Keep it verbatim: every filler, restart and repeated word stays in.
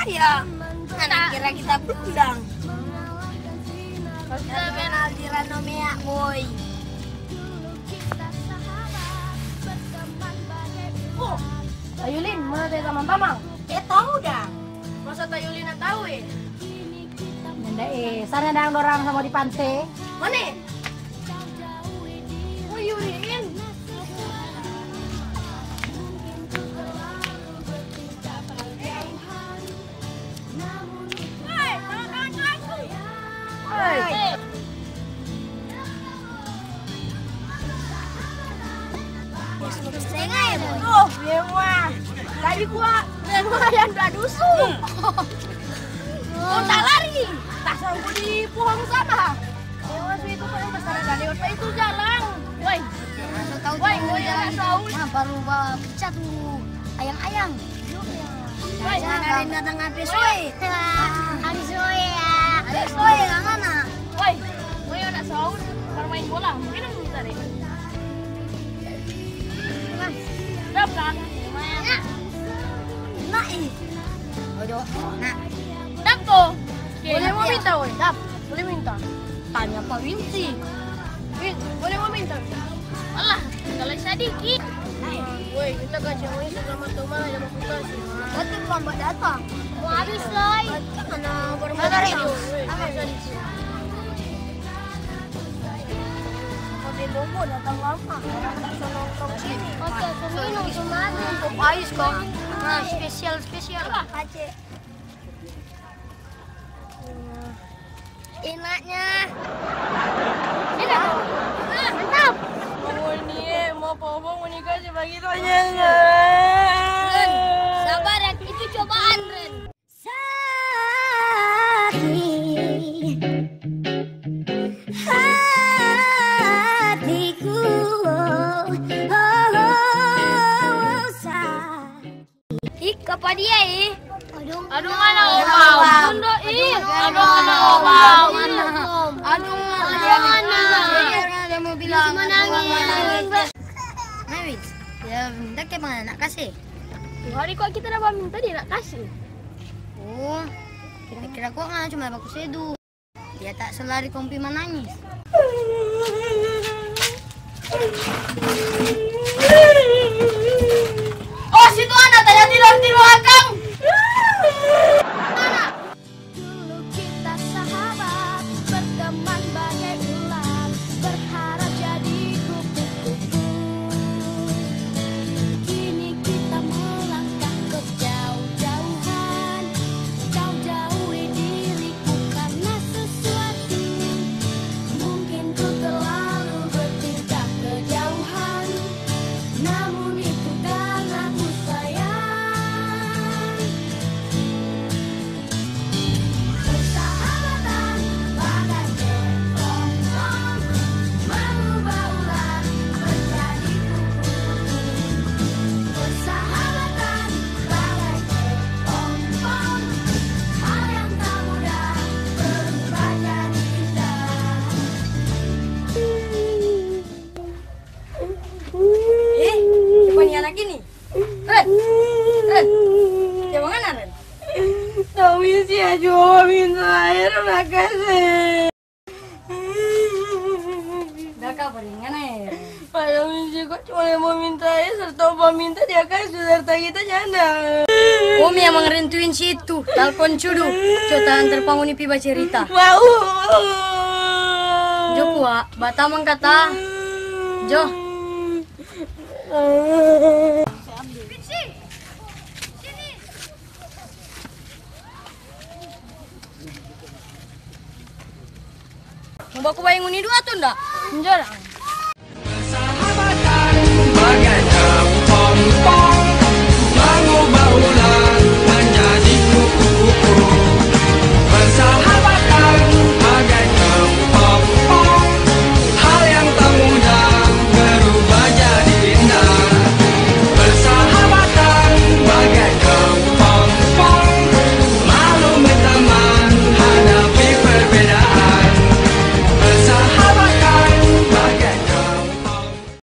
Ya, mana kira kita pulang. Kita kenal di Ranomea, boy. Oh, Tayulin, mana tadi tamang-tamang? Eh, tahu dah. Masa Tayulin na tahu, eh? Nyanda, eh, sana dang dorang sama di pante. Mana? Oh, Yulin. Tuh, memang. Tadi gua, memang yang tak dusu. Kau tak lari, tak sanggup di pohon sana. Lewat itu, kan, pas ada lewat itu jalan. Woi. Tahu. Woi, tuh woi, jalan itu. Tahu. Nah, baru bawa pecah tuh ayang-ayang. Woi, jangan ada yang datang habis, woi. Habis, woi, ya. Habis, woi, yang mana? Woi, woi, anak sahur, baru main bola. Mungkin yang minta deh. Dap, kan? Lumayan. Nah, ih. Ojo, nah. Dap, tuh. Boleh mau minta, woi? Dap. Boleh minta. Tanya Pak Winsi. Win, boleh mau minta? Alah, kalau sadiki. Woi, kita kasih Winsi sama Toma ada mau kasih. Nanti terlambat datang. Mau habis, Loy. Mana baru mau datang? Woi, sadiki. Pakai bobo datang lama. Langsung nongkrong sini. Oke, aku minum cuma. Untuk ais kok. Nah, spesial, spesial. Aceh. Enaknya. Enak. Ah, mantap. Mau ni, eh, mau popo, mau nikah si pagi tu aja. Ren, sabar, Ren. Itu cobaan, Ren. Sakit hatiku, oh, oh, oh, sakit. Ih, kapa dia, ih? Aduh, mana obang? Bunda, ih. Aduh, mana obang? Aduh, mana? Dia mau bilang, menangis. Nah, Wins, ya, minta ke mana nak kasih? Tuh hari kok kita dah minta dia nak kasih. Oh, kira-kira kok nggak cuma baku sedu. Dia tak selari kong pi manangis. Oh, situ ada tanya tidur di belakang. Dulu kita sahabat, berteman bagai ular, berharap jadi kupu-kupu. Kini kita melangkah ke jauh-jauhan, kau jauhi diri. Bukanlah sesuatu, mungkin ku terlalu bertingkah kejauhan, namun itu karena ku sayang. Persahabatan bagai kepompong, berubah-ubah menjadi kupu-kupu. Persahabatan bagai kepompong, hal yang tak mudah berubah jadi indah. Eh, siapa ni anak ini? Ren, Ren, siapa ngana, Ren? Tapi si Ajo minta air, nak kasih. Daka paling ngana ya. Padahal Winsi kok cuma yang mau minta air, serta mau minta dia kasih, serta kita nyanda. Om yang mengerentuin situ, talpon cudu. Coba tangan terpanguni pi bacerita. Mau. Jo kuat, batamang kata. Jo. Mo baku bae ngoni dua tu nda? Njo dang.